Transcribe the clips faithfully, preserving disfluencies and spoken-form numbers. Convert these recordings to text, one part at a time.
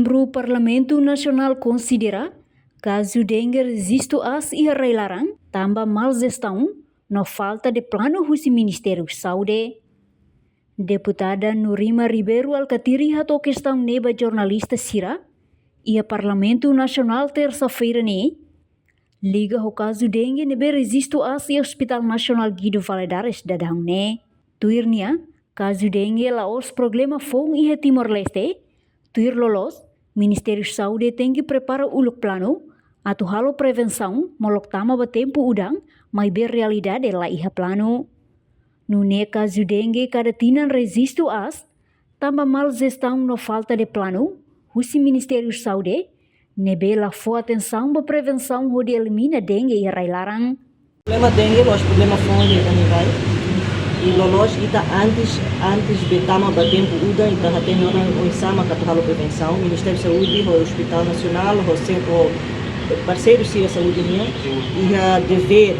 Pro Parlamentu Nasionál konsidera kazu dengue rejistu aas iha rai-laran tanba mal jestaun no falta de planu husi Ministériu Saúde. Deputada Nurima Ribeiro Alkatiri hato'o kestaun ne'e ba jornalista sira iha Parlamentu Nasionál tersa-feira ne'e, liga ho kazu dengue ne'ebé rejistu aas iha Hospital Nasionál Guido Valadares daudaun ne'e. Tuir nia, kazu dengue la'ós problema foun iha Timor-Leste, tuir loloos, Ministériu Saúde tenke prepara uluk planu atu halo prevensaun molok tama ba tempu udan, maibé realidade la iha planu. Nune'e kazu dengue kada tinan rejistu aas, tanba mal jestaun no falta de planu husi Ministériu Saúde, ne'ebé la fó atensaun ba prevensaun hodi elimina dengue iha rai-laran. Problema dengue la'ós problema foun iha ita-nia rai. I loloos ita antes, antes de tama ba tempu udan, ita hatene ona oinsá mak atu halo prevensaun. Ministériu Saúde, ho Hospital Nasionál, ho sen-, ho parseiru sira saúde nian, iha devér,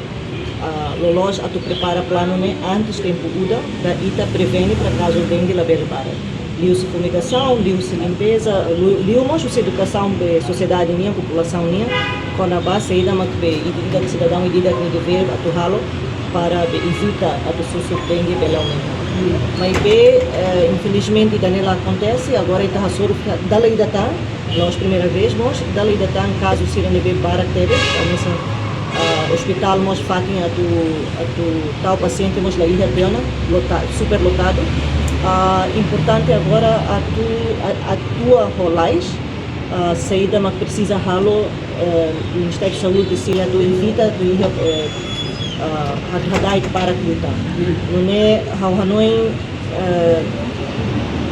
ah, loloos atu prepara planu ne'e antes tempu udan, para ita prevene para kazu dengue labele barak. Liuhusi fumigasaun, liuhusi limpeza, liu, liu mós husi edukasaun ba sosiedade nian, populasaun nian, kona-ba saida mak be ida-idak sidadaun, ida-idak nia devér atu halo para be evita atu susuk dengue bele aumenta. Maibé, eh, infelizmente, ida-ne'e la akontese, agora ita hasoru dala ida tan, la'ós primeira vez, mós dala ida tan kazu sira ne'ebé barak tebes, hanesan, ah, ospitál mós fatin atu, atu tau pasiente mós la iha tiha ona, lota-, super lotadu. Ah, importante agora atu, a-, atua ho lais, ah, saida mak presiza halo, eh, Ministériu Saúde sira atu evita atu iha, eh, ah, atu hada'et barak liután. Nune'e ha'u hanoin, eh,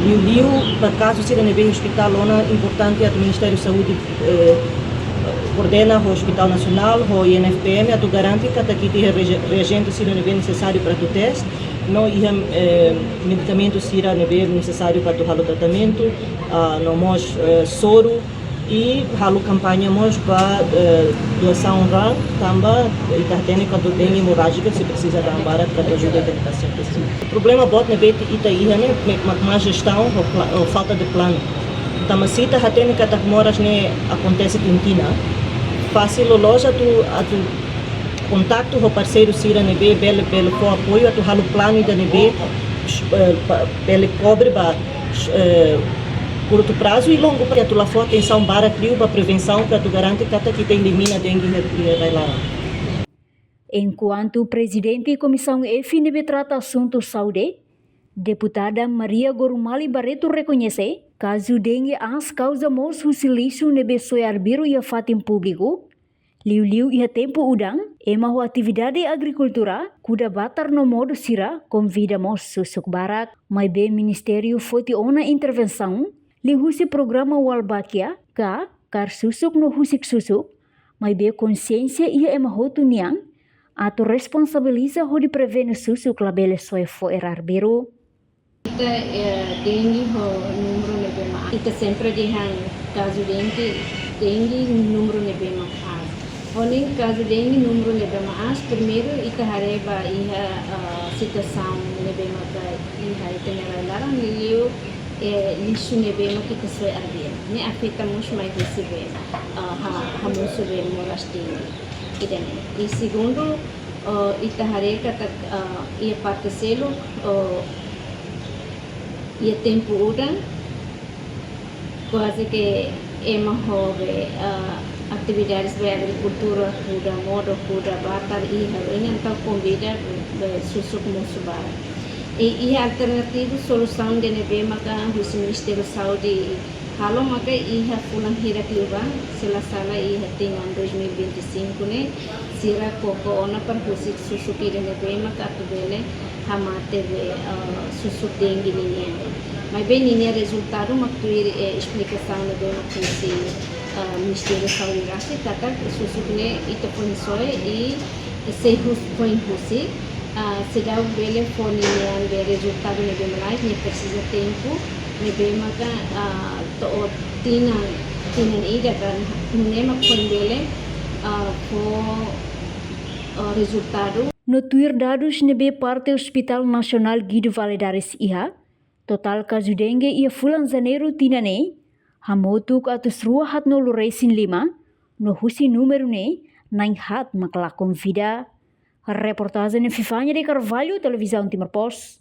liuliu ba kazu sira ne'ebé ospitál ona, importante atu Ministériu Saúde, eh, koordena ho Hospital Nasionál, ho I N F P M, atu garante katak ita iha reaje-, reajente sira ne'ebé nesesáriu para atu teste, no iha, eh, medikamentu sira ne'ebé nesesáriu para atu halo tratamentu, ah, no mós, eh, soru, i halo kampaña mós ba, eh, doasaun raan, tanba ita hatene kuandu dengue emorájika sei presiza raan barak para ajuda ita-nia pasiente. Problema boot ne'ebé ita iha ne'e, ne'e mak má jestaun ho pla-, ho falta de planu. Tanba se ita hatene katak moras ne'e akontese tinan-tinan, fasil loloos atu, atu kontaktu ho parseiru sira ne'ebé bele, bele fó apoiu atu halo planu ida ne'ebé, eh, pa-, bele kobre ba, eh, kurtu prazu i longu prazu, atu la fó atensaun barak liu ba prevensaun, para atu garante katak ita elimina dengue iha, iha rai-laran. Enkuantu Prezidente Komisaun F ne'ebé trata asuntu saúde, Deputada Maria Gorumali Barreto rekoñese, kazu dengue aas kauza mós husi lixu ne'ebé soe arbiru iha fatin públiku, liuliu iha tempu udan, ema ho atividade agrikultura, kuda batar no modo sira, konvida mós susuk barak. Maibé Ministériu foti ona intervensaun liuhusi programa Walbakia, ka, kar susuk no husik susuk, maibé konsiénsia iha ema hotu nian atu responsabiliza hodi prevene susuk labele soe fo'er arbiru. Ita, eh, dengue ho númeru ne'ebé ma'as. Ita sempre dehan kazu dengue, dengue númeru ne'ebé ma'as. Ohin kazu dengue númeru ne'ebé ma'as, primeiru ita haree ba iha, eh, situasaun ne'ebé maka iha ita-nia rai-laran, liuliu, eh, lixu ne'ebé maka ita soe arbiru. Ne'e afeta mós mai husi be, eh, ha, hamosu be moras dengue. Ida-ne'e. I segundu, eh, ita haree katak, eh, iha parte seluk, eh, iha tempu udan, kuaze ke ema ho be, eh, atividades be agrikultura, kuda modo, kuda batar, iha, entaun konvida be susuk mosu barak. I iha alternativu solusaun ida ne'ebé maka husi Ministériu Saúde halo maka iha fulan hirak liubá, se la sala iha tinan dois mil e vinte e cinco ne'e, sira koko ona para husik susuk ida ne'ebé maka atu bele hamate be, eh, susuk dengue ninian. Maibé ninia rezultadu mak tuir, eh, esplikasaun ne'ebé mak husi, eh, Ministériu Saúde rasik katak susuk ne'e ita foin soe i sei hus-, foin husik, ah, seidauk bele fó ninia be rezultadu ne'ebé malae, ne'e presiza tempu, ne'ebé maka, ah, to'o tinan, tinan ida ka, nune'e mak foin bele, ah, fó, ah, rezultadu. No tuir dadus ne'ebé parte Hospital Nasionál Guido Valadares iha, totál kazu dengue iha fulan Janeiru tinan ne'e Hamutuk atus rua haat nulu resin lima, no husi númeru ne'e, na'in haat mak la konvida. Reportajen Fifania de Carvalho, Televizaun Timor Post.